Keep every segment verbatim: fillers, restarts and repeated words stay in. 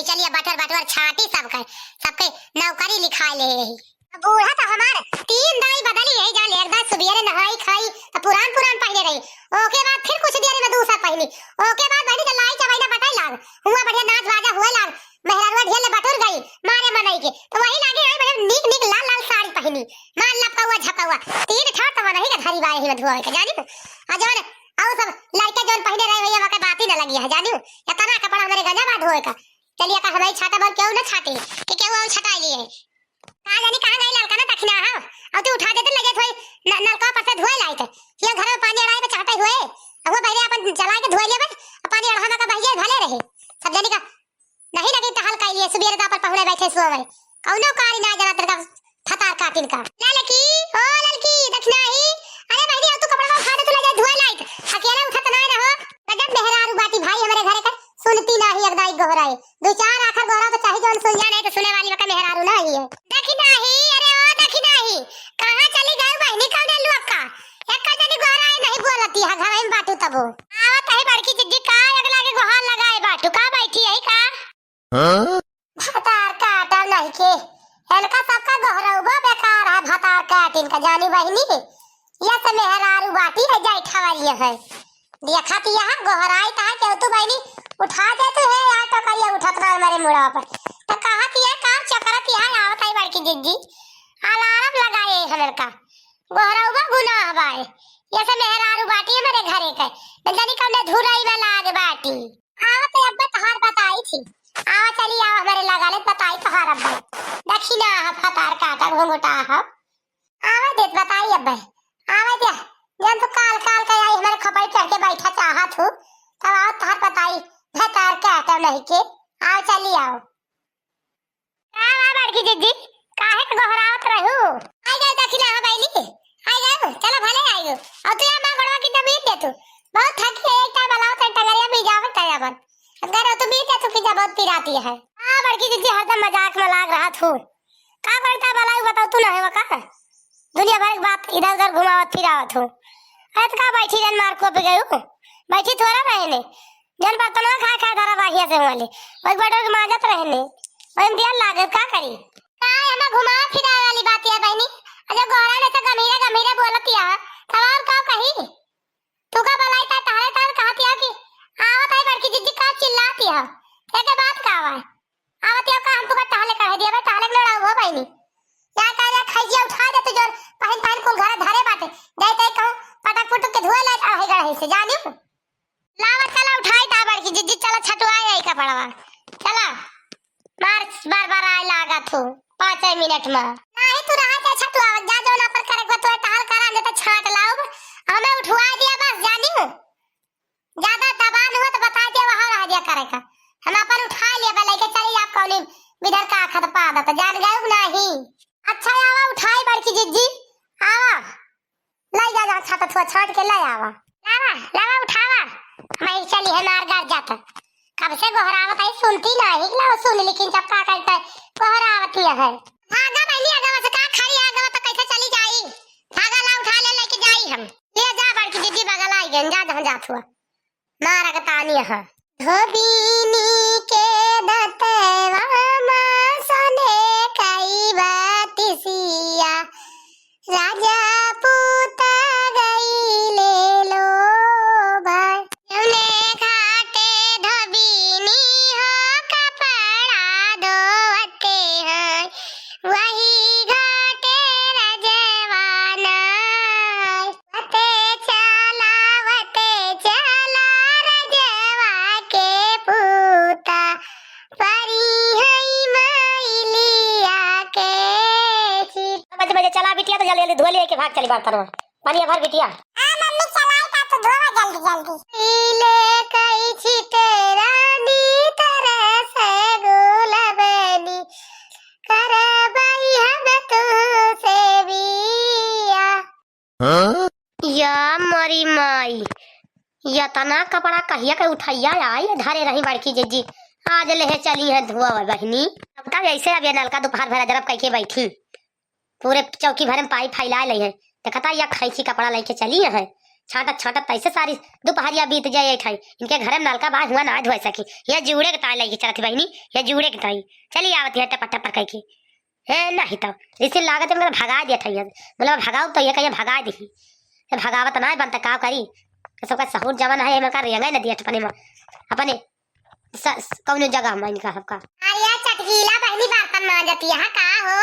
चलिया बटोर बटोर छाटी सबके, सबके नौकरी लिखाइ ले यही। बूढ़ा तो हमार तीन दाई बदली है, जान ले, एक दाई सुबेरे नहाई खाई तो पुरान पुरान पहिने रही, ओके बाद फिर कुछ देर में दूसर पहिनी, ओके बाद बहिनी के लाई चबैना बटाई लाग, हुआ बढ़िया नाच बाजा हुए लाग, मेहरारुआ ढेर ले बटोर गई मारे मनई के, तो वही लागे है बढ़िया नीक नीक लाल लाल साड़ी पहिनी, मार लपकौआ झपकौआ, तीन ठाट तो मनही के धरी बाए ही में धोए के, जानी? आ जवन और सब लड़के जवन पहिने रहे भैया, वके बात ही न लगी है, जानी? इतना कपड़ा हमरे गंजा बा धोए का। चलिए का हमारी छाता बल केहू न छाटे कि केहू और छटाई लिए। का जानी कहाँ गई ललका ना दखिना, हाँ? और तू उठा देते, लगे थोड़ी न-, नलका पर से धोए लाइत। ये घर में पानी अड़ाए पे चाहते हुए, अब वो पहले अपन चला के धोए लेबे, अब पानी अड़हा में का बहिए भले रहे। सब जानी का नहीं लगी टहल का लिए, सुबेरे दा पर पहुड़े बैठे सोवे। कौनो कारी ना जाना तेरे का फतार काटिन का। ललकी, ओ ललकी, दखिना ही। अरे बहिनी, अब तू कपड़ा उठा दे, तू ले जा धोए लाइत। अकेला उठत ना रहो। गजब मेहरारू बाटी भाई हमरे घरे का, सुनती नाही एकदम गोहराए। दो चार आखर गोहराओ तो चाहे जौन सुन जा, नहीं तो सुने वाली बका मेहरारू ना ही है। दखिना ही, अरे ओ दखिना ही, कहाँ चली गई बहिनी कौने लुअक्का? एक जनी गोहराए नहीं बोलती है, घर में बाटू तबो। आवत है बड़की जिज्जी का अगला के गोहार लगाए बाटू, का बैठी है का? हाँ? भतार काटा नहीं के, इनका सबका गोहरौबो बेकार है, भतार काटिन का जानी बहिनी। ये से मेहरारू बाटी है, जाई ठवालिया है। देखत यहाँ गोहराई ता केहू तू बहिनी उठा दे तू है, या तो करिया उठत ना हमारे मुड़वा पर। तो कहत ये काम चकरत यहाँ आवत है बड़की जिज्जी। अलार्म लगाए हमर का। गोहरौबा गुनाह बाए। ये से मेहरारू बाटी हमारे घरे के। न जानी कौने धुरई में लाग बाटी। आवत अब्बे तोहार बताई थी। आवा चली आवा हमरे लगा ले बताई तोहार अब्बे। दखिना ह फतार काटा घुंघटा ह। आवा देत बताई अब्बे। आवा दे। जन तू काल काल के आई हमरे खपड़ी चढ़ के बैठा चाहत हूँ। तब आवत तोहार बताई। फतार काटा नहीं के। आवा चली आवा। का बा बड़की जिज्जी, काहे के गोहरावत रहू? आई गए दखिना हो बैली, आई गए, चलो भले आई गए। और तू यहाँ माँ गोड़वा की जमीन दे तू, बहुत थकी है, एक टाइम अलाव तन टंगरिया भी जावत है अपन। अगर तू भी दे तू की जा बहुत पिराती है। हाँ बड़की जिज्जी हरदम मजाक में लाग रहा तू। का करता भला बताओ तू ना है वो का? दुनिया भर के बात इधर उधर घुमावत फिरावत हो। अरे तो का बैठी जन मार को पे गयू? बैठी थोड़ा रहे ने। जन बर्तनवा खाए खाए धरा बाहिया से वाले। वही बटोर के माजत रहे ने। वही दिया लागे का करी? का एमा घुमावे फिरावे वाली बात है बहिनी? अरे गोहरा ने तो गम्हीरे गम्हीरे बोलत है। तब और का कही? तू का बलाई ता तहरे तहरे कहत है कि आवत है बड़की जिज्जी का चिल्लात है। एके बात का आवा है? आवत यो का हम तुका टहले कहे दिया बे, टहले के लड़ाऊ हो बहिनी। या का या खैजिया उठा दे तू जोर पहिन पहिन कुल घरे धरे बाटे। जाई तई कहूँ पटक पुटक के धुए ले अढ़ाई गढ़ाई से जानियो। लावा चला उठाई ता बड़की जिज्जी, चला छटुआ आई कपड़वा। चला। मार बार बार आए लागत हो पाँच मिनट में। नाही तू रहा जा छटुआ, जा जौन अपन करे को तोए टहल करा, नहीं तो छाट लाऊब। हमें उठवा दिया बस जानियो। ज्यादा दबान हुआ तो बता दिया, वहाँ रह दिया करे का। हम अपन उठा लिया बा, लेके चली आप कौनी बिधर का खत पादत, जान गए कि नाही? अच्छा आवा उठाई बड़की जिज्जी, आवा। लाई जा, जा छाट थुआ छाट के लाई आवा। लावा, लावा उठावा। मैं चली है मार गार जाता। कब से गोहरावत है सुनती नाही, लाओ सुन लेकिन जब का करता है गोहरावती है। भागा बहिनी, आगवा से का खड़ी आगवा तो कैसे चली जाई? भागा ला उठा ले लेके जाई हम। ले जा बड़की जिज्जी बगल आई गन, जा जहाँ जात हुआ। मारक तानी ह। धोबिनी के दतवा मा सने कई बतिसिया, राजा पूत गईले लो भाई। जौने घाटे धोबिनी हो कपड़ा धोवते हैं, वही घाटे रजवाना। वते चला, वते चला, रजवा के पूता, परी हई मैलिया के। बजे बजे चला बिटिया, तो जल्दी जल्दी धो लिए के भाग चली बर्तनवा। पानी भर बिटिया। हाँ मम्मी, चलाई ता तो धोवा जल्दी जल्दी। ले कई छिटे रानी तरस गुलबनी, करबई हम तुसे बिया। हाँ? या मरी माई, यतना कपड़ा कहिया के उठैया आई धरे रही बड़की जिज्जी, आज लेहे चली है धोआ बहिनी। अब तब ऐसे अब ये नलका दोपहर भर अजरब कइके बैठी, पूरे चौकी भर में पाई फैलाए लई है। देखता या खैची कपड़ा लेके चली है, छाटत छाटत तैसे सारी दुपहरिया बीत जाए ठाई। इनके घरे में नलका बा, हुआ ना धोए सकी। ये जूड़े के ताई लइके चलत ही बहिनी, ये जूड़े के ताई। चली आवत है टपर टपर कइके। हे नहीं तो रिसिन लागत है, मगर भगा दिया ठाई। बोला भगाऊ तो ये कहिए भगा दी। ये भगावत ना बनता, का करी? ये सबका सहूर जवन है, ये मगर रेंगे न दिया अपने में, अपने स-, स-, कौनो जगह में इनका सबका। अरे चटकीला बहिनी बर्तन मांजती है का हो?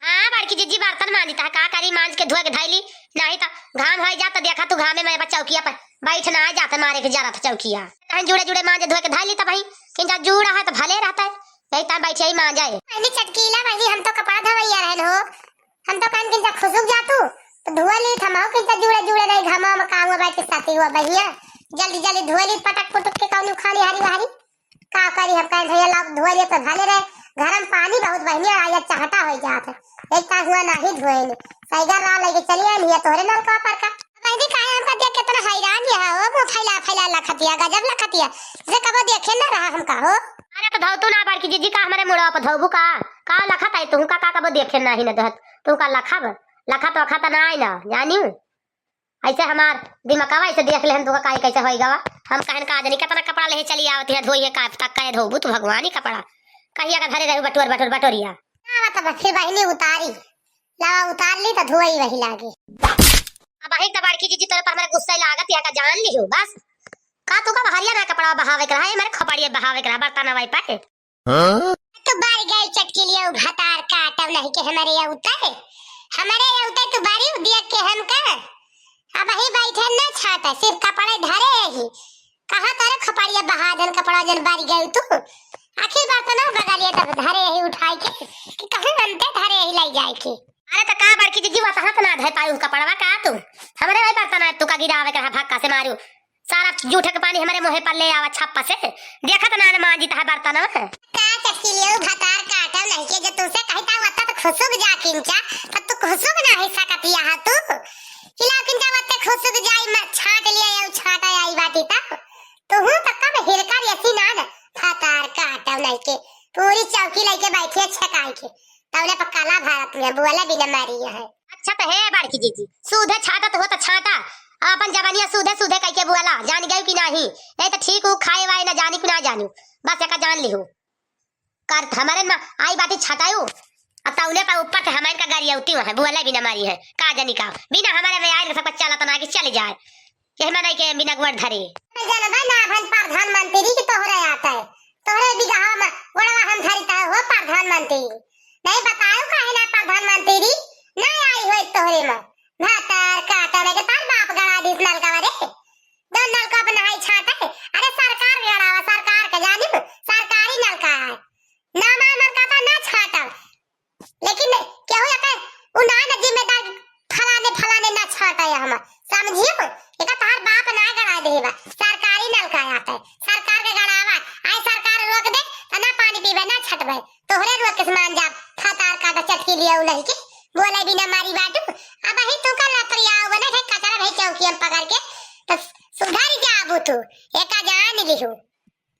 हाँ बड़की जिज्जी बर्तन मांजता है, का करी, मांज के धोए के धैली। नहीं तो घाम हो जात तो देखा तू घामे में बच्चा चौकिया पर बैठ ना जाते, मारे के जरा था चौकिया। कहीं जुड़े जुड़े मांज धोए के धैली तब भाई, किंचा जूड़ा है तो भले रहता है, यही तार बैठे ही मांजा है। बहिनी चटकीला बहिनी, हम तो कपड़ा धोवैया रहन हो, हम तो कहन किंचा खुसुक जा तू, तो धुआ ली थमाओ किंचा जुड़े जुड़े नहीं घामा में काम बैठ के साथी हुआ बहिया, जल्दी जल्दी धुआ ली पटक पुटक के कौनी उखानी हारी बहारी। का करी हम, कहे भैया लाओ धोए ले तो भले रहे, घर में पानी बहुत बहिनिया आया चाहता हो जात है, एक तास हुआ नाही धोए ले, सैगर रा लेके चली आई है तोहरे नलका पर का। बहिनी काहे हमका देख के इतना हैरान ये है हो, मुंह फैला फैला लखतिया, गजब लखतिया, जैसे कबो देखे ना रहा हमका हो। अरे तो धोतू ना बड़की जिज्जी, का हमारे मुड़वा पर धोबू का? का लखत है तू का, का कबो देखे ना ही ना देहत, तू का लखब, लखत वखत ना आई ना जानी। ऐसे हमार दिमागवा ऐसे देख लेहन, तू का काई कैसे होई गवा। हम कहन का जनी कितना कपड़ा लेहे चली आवत है, धोई है का तक कहे धोबू तू भगवानी कपड़ा। कहिया का धरे रहू बटोर बटोर बटोरिया। ना तब फिर बहिनी उतारी, लावा उतार ली तो धोई वही लागे। अब अही तो बड़की जिज्जी तोरे पर हमारे गुस्सा लागत है का जान लिहू बस। का तू का बहरिया ना कपड़ा बहावे के रहा, ये मेरे खोपड़िया बहावे के रहा, बर्तन वही पे। हाँ? तू बारी गई चटकीलिया भतार काटब नहीं के हमारे या उतर, हमारे या उतर तू बारी देख के हम का। अब ही बैठे न छाटा, सिर्फ कपड़े धरे ही। कहाँ तारे खपड़िया बहादन कपड़ा जन बारी गई तू। आखिर बर्तन बगलिए तब धरे ही उठाई के, कि कहाँ अंते धरे ही लाई जाए के। अरे तो का बड़की जिज्जी वसहत ना धर पाई कपड़वा का तू? हमरे वही बर्तन है तू का गिरावे के रहा भक्का से मारू। सारा जूठे के पानी हमरे मुँहे पर ले आवा छप्पा से। देखत ना न मांजी तहा बर्तनवा। का चटकीलियो भतार काटब नहीं के, जो तुमसे कही ता वत्ता तो खुसुक जा किंचा, तब तू खुसुक ना है सकत यहाँ तू। किला किंचा वत्ते खुसुक जाई म-, छाट लिया या छाटा आई बाटी तब। तू हूँ तो कब हिरकर यसी ना न भतार काटब नहीं के। पूरी चौकी लेके बैठी है छकाई के। तौले पर कला भारत में बोले बिना मारी है। अच्छा तो हे बड़की जीजी, सूधे छाटत हो तो छाटा, आपन जबानिया सूधे सूधे कइके बोला, जान गयू कि नाही? नहीं तो ठीक हूँ, खाए वाए ना जानी कि ना जानू, बस एका जान लिहू। कर हमरे में आई बाटी छटायू, आ तौले पर ऊपर से हमारे का गरियाउती है, बोले बिना मारी है, का जानी का, बिना हमारे में आए सबका चलत ना कि चले जाए। यही मनाई के बिना गुआर धरे। जनबे ना भन प्रधानमंत्री की तोहरे आते, तोहरे बिगहा में गोड़वा हम धरी तहे हो प्रधानमंत्री। नहीं बतायो काहे ना प्रधानमंत्री, ना आई हो तोहरे में। भातार काटा रे के तार बाप गड़ा दिस नलका रे। दो नलका पे नहाई छाटे। अरे सरकार गड़ावा, सरकार के जानी, सरकारी नलका है। ना मार नलका था ना छाटल। लेकिन केहू एकर उ ना न जिम्मेदार फलाने फलाने ना छाटा है हम, समझियो? एकर तहार बाप ना गड़ा दे बा, सरकारी नलका आते, सरकार के गड़ावा, आई सरकार रोक दे, त ना पानी पीबे, ना छटबे, तोहरे रोक के मान जाब, फतार काटा चटकी लिया उ नहीं के, बोले बिना मारी बाटू, अब ही तू का लतरिया बने है, कचरा भाई चौकी हम पकड़ के, त सुधर जाबू तू, एका जान लिहू।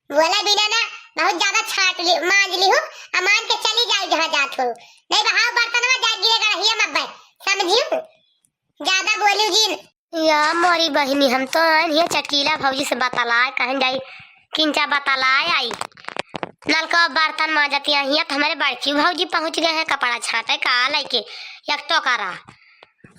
बोला बिना ना, बहुत ज्यादा छाट ली, मांज ली हो, आ मांज के चली जाओ जहाँ जात हो। नहीं बहाव बर्तनवा जा गिरे गड़हिया में बे, समझियो? ज्यादा बोलू जिन। या मोरी बहिनी, हम तो आइन हिया चटकीला भौजी से बतलाए, कहन जाई, किंचा बतलाए आई। नलका बर्तन मांजती आई हिया, तो हमारे बड़की भौजी पहुँच गए हैं कपड़ा छाटे का लेके, एक टोकरा।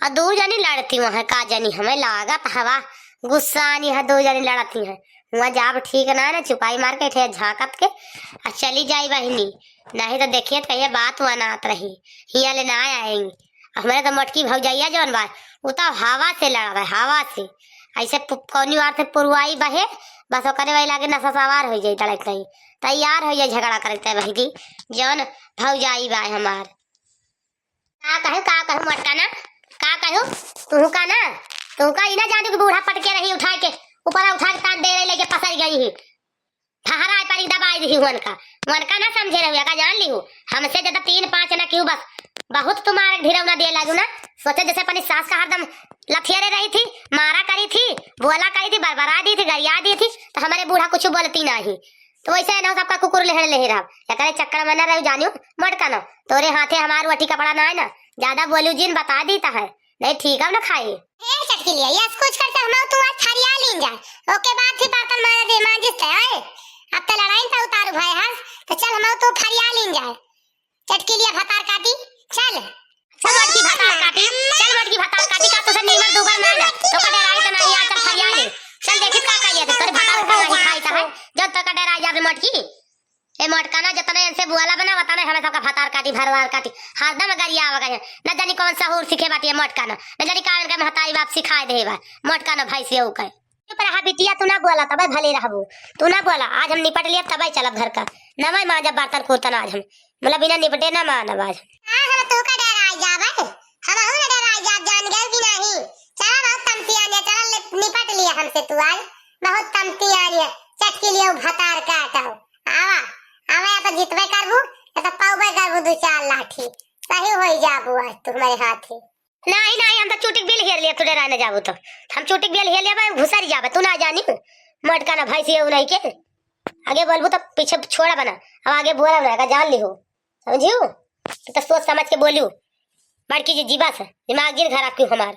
आ दू जनी लड़ती वहाँ, का जनी हमें लागत हवा, गुस्सा आनी है, दू जनी लड़ती हैं। हुआं जाब ठीक ना है ना, चुपाई मार के ठे झांकत के आ चली जाई बहिनी, नहीं तो देखिए तो कहिए बात हुआ ना आत रही, हियाँ ले ना आएंगी। हमरे तो मोटकी भौजैया जौन बा, उ तो हवा से लड़ावे, हवा से। ऐसे पु-, कौनी वार से पुरवाई बहे, बस ओकरे वही लागे नशा सवार हो जाई, तड़क नहीं तैयार हो जाई झगड़ा करते बहिनी, जौन भौजाई बा हमार। का कहू, का कहू मोटका ना, का कहू? तू का ना, तू का ई ना जानू कि बूढ़ा पटके रही उठा के, ऊपर उठा के तान दे रही, लेके पसर गई ही। ठहरा पारी दबाई रही हुनका, हुनका ना समझे रहुआ का जान लिहू। हमसे ज्यादा तीन पाँच ना क्यों बस, बहुत तुम्हारे ढिरौना दे लागू ना। सोचे जैसे अपनी सास का हरदम लथियरे रही थी, मारा करी थी, बोला करी थी, बरबरा दी थी, गरिया दी थी, तो हमारे बूढ़ा कुछ बोलती नहीं। तो वैसे ना सबका कुकुर लेहड़ लेहे रहा, एकरे चक्कर में ना रहू जानियो, मोटका ना, तोरे हाथे हमार वटी कपड़ा ना है ना, ज्यादा बोलू जिन बता दी है, नहीं ठीक है ना खाए। ए के लिए यस कुछ करते हम तू आज फरिया लीन जाए। ओके बाद ही बर्तन मांज दे, मांजिस ते, ओए। अब तो लड़ाई पे उतारू भाई हंस, तो चल हम तू फरिया लीन जाए। चटकीलिया भतार काटी, चल। चल मोटकी भतार काटी, चल मोटकी भतार काटी, का तुझे नीमर दूबर ना ना, तो का डेराई तो नहीं, आ चल फरिया ले। चल देखित का कहिए तो तोरे भतार का नहीं खाई तो है, जब तक डेराई जाबे मोटकी। ए मोटका ना, जतने इनसे बुआला बना, वतने हमें सबका भतार काटी, भरवार काटी, हरदम गरियावा गए। न जानी कौन सहूर सीखे बाटी है मोटका ना, न जानी का इनका महतारी बाप सिखाए दे बा। मोटका ना भैंस ये उके। चुप रहा बिटिया, तू ना बोला, तबे भले रहबू। तू ना बोला, आज हम निपट लेब, तबे चलब घर का। नवै मांजब बर्तन कुर्तन आज हम। मतलब बिना निपटे ना मानब आज हम। हाँ, हम तू का डेराई जाबे? हम हूँ ना डेराई जाब, जान गए कि नहीं? चला बहुत तमती आनी है, चला ले, निपट लिए हमसे तू आज। बहुत तमती आनी है, चटकीलिया भतार काटो। आवा, आवा, या तो जितबे करबू, या तो पाउबे करबू दू चार लाठी। सही होई जाबू आज तू हमारे हाथी। नहीं, नहीं, हम तो चुटिक बिल हेर लिया, तू डेराए न जाबू तो। हम चुटिक बिल हेर लिया, घुसर जाबे, तू ना जानी। मोटका ना भैंस ये नहीं के। आगे बोलबू तो पीछे छोड़ा बना, अब आगे बोला ना, का जान ली हो। समझियो? तू तो सोच समझ के बोलियो। बड़की जी जीबा से, दिमाग जिन खराब क्यों हमार।